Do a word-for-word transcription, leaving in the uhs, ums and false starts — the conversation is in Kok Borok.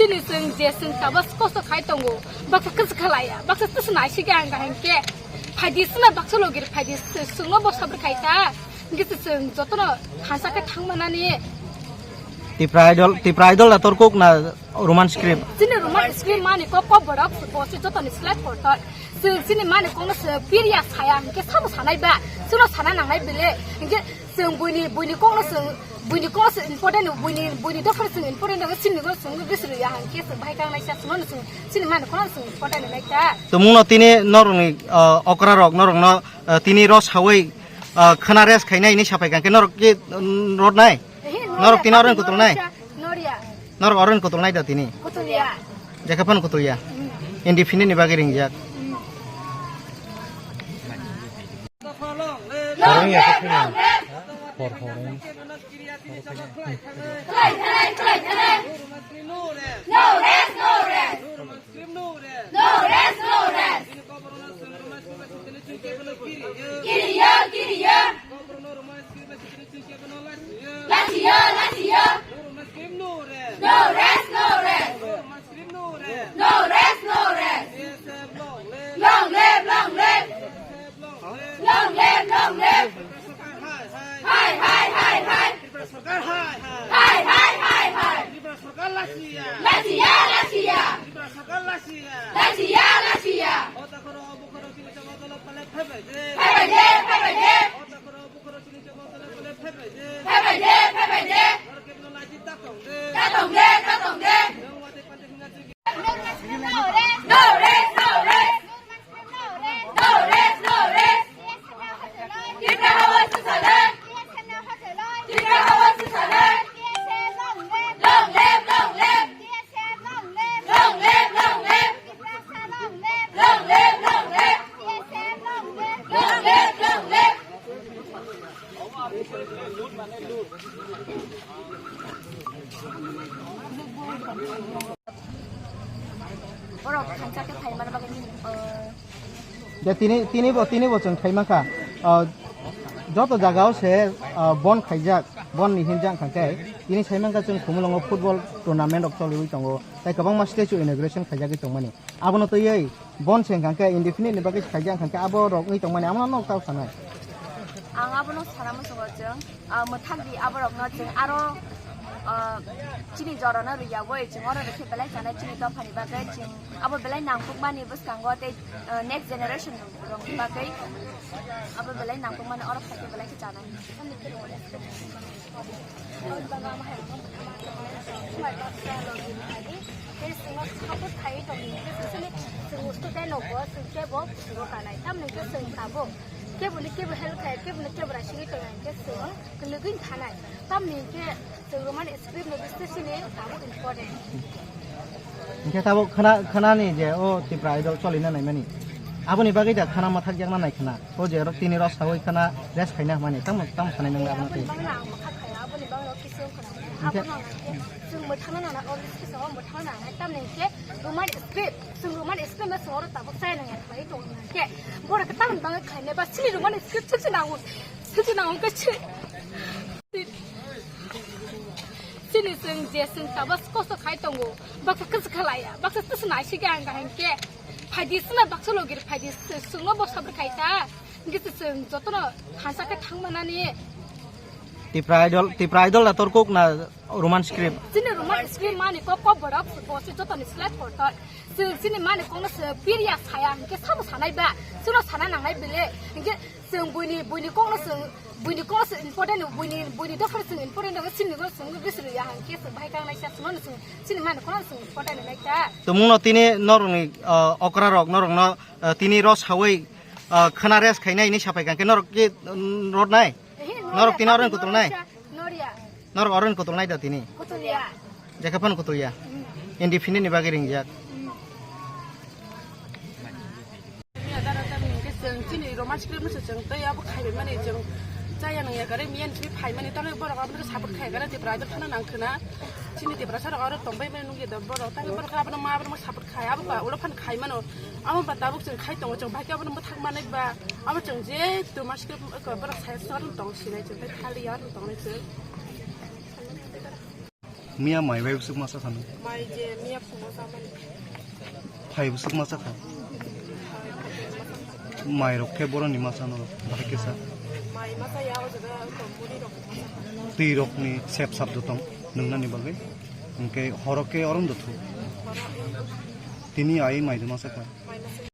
Chwng je chwng tabas kosto khai tongo, baksa kwchwkha laya, baksa twswk naisik ang kaham khe. Phaidi swna baksa logir phaidi swngno boksa bwrwi khai ta. Hwnkhe chwng jotono thansa khe thang manani. Tipra Idol, Tipra Idol da tor kok na Roman script? Chini Roman script mani kok kok borok bo se jotoni slide portal. Chwng chini mani kokno se piriya saya hwnkhe sabo sanai ba. Chwngno sana nangnai bile. Hwnkhe chwng buini, buini kokno chwng, buini kokno chwng important, buini, buini dophano chwng important, chini kokno chwng bisi rwya hwnkhe chwng bahai kangnai sa chwngno chwng chini mani kokno chwng important nai ta. Tumungno tini norokni, ah, okra rok norokno, ah, tini ro sawi, ah, khana rest khainai hinwi sapai kha, hwnkhe norok khe, mm, rot nai? Ehe, norok tini oro kutulnai? Noria. Norok oro kutulnai da tini? Kutulya. Jekha phano kutulya? Mm. Indefinite ni bagwi ringjak. Mm. Horong ya khe phano. Hor horong. No rest, no rest. No rest, no rest. Kiriya, kiriya. Lachiya, lachiya. No rest, no rest. No rest, no rest. Long live, long live. Long live, long live. Hai, hai, hai, hai. Hai, hai, hai, hai. Lachiya, lachiya. Lachiya, lachiya. Phaibai de, phaibai de. Phaibai de, phaibai de. Tatong de, tatong de. No rest, no rest. No rest, no rest. Tipra hawa susalai. Tipra hawa susalai. Long live, long live. Long live, long live. Long live, long live. Long live, long live. Borok thansa khe phaimani bagwi, uh, Ya, tini, tini bo, tini bo chwng khai mankha. Ah, joto jagao se, ah, bon khaijak, bon ni hinjak kha khe, tini sai mankha chwng Khumulwngo football tournament rok choliwi tongo. Tai kwbangma stage o inauguration khaijagwi tongmani. Abono twiwi bon se hwnkha khe indefinite ni bagwi khaijak hwnkha khe abo rok wngwi tongmani, abono nok tao sanai. Ang abono sana muchungo chwng, ah, mwthak di aborokno chwng aro, ah, chini jorano rwiyagwi chwng oro rwkhe belai chanai chini dophani bagwi chwng abo belai nangkukmani bwskango tei, ah, next generation rokni bagwi abo belai nangkukmani oro phaikhe belai khe chanai. Tei chwngno support khaiwi tongdi, especially chwng student rokbo chwng kebo kusugo kanai, tamni hwnkhe chwng tabuk keboni kebo help khai, keboni kebo raisingwi tongnai hwnkhe chwng kwlwgwi thanai, tamni hwnkhe chwng Roman script no bisi chini tabuk important. Hwnkhe tabuk khana, khanani je o Tipra Idol cholina naimani, aboni bagwi da khana mwthak yakna nai khana, o je oro tini rok sawi khana rest khaina hwnmani, tamo, tamo sanai nang aboni twi? Aboni bagwi ang mwthak khaya, aboni bagwi rok kisu khana. Hwnkhe abono ang khe chwng mwthangna nana, o bisi kisa o mwthangna nana, tamni hwnkhe Roman script, chwng Roman script no chwng oro tabuk chaya nang ya khlai tongo hwnkhe, borok khe tamni bagwi khlainai ba chini Roman script chwng se nango, chwng se nango hwnkhe chini, chini chwng je chwng tabas kosto khai tongo, baksa kwchwkha laya, baksa twswk naisik ang kaham khe, phaidi swna baksa logir phaidi chwngno boksa bwrwi khai ta, hwnkhe chwng jotono thansa khe thang manani. Tipra Idol, Tipra Idol da tor kok na Roman script? Chini Roman script mani kok kok borok bo se jotoni slide portal. Chwng chini mani kokno se piriya saya hwnkhe sabo sanai ba, chwngno sana nangnai bile. Hwnkhe chwng buini, buini kokno chwng, buini kokno chwng important, buini, buini dophano chwng important, chini kokno chwng bisi rwya hwnkhe chwng bahai kangnai sa chwngno chwng chini mani kokno chwng important nai ta. Tumungno tini norokni, ah, okra rok norokno, ah, tini ro sawi, ah, khana rest khainai hinwi sapai kha hwnkhe norok khe, mm, rot nai? Ehe, norok tini oro kutulnai? Noria. Norok oro kutulnai da tini? Kutulya. Jekha phano kutulya? Mm. Indefinite ni bagwi ringjak. Mm. Chwng chini Roman script no se chwng tei abo khaibai mani chwng chaya nang ya kare miyan swi phai mani tamo borok abono support khai kare Tipra Idol phano nang khna chini Tiprasa rok oro tongbai mani nungya da borok tamo borok abono ma abono support khai abo ba ulo phano khai mano abo ba tabuk chwng khai tongo chwng bai khe abono bwthak manai ba. Abo chwng je Roman script borok sai sar tong sinai chwng tei thali ya tong nai chwng. Miya mai bai bwswk masa khano? Mai je miya phungo chamani. Phai bwswk masa kha? Mai rok khe boroni masa no bahai khe sa. Mai masa ya o jaga ko muri rok masa kha. Twi rok ni sep sap jotong nungnani bagwi. Hwnkhe horo khe orom do thu. Tini ai mai do masa kha. Mai masa.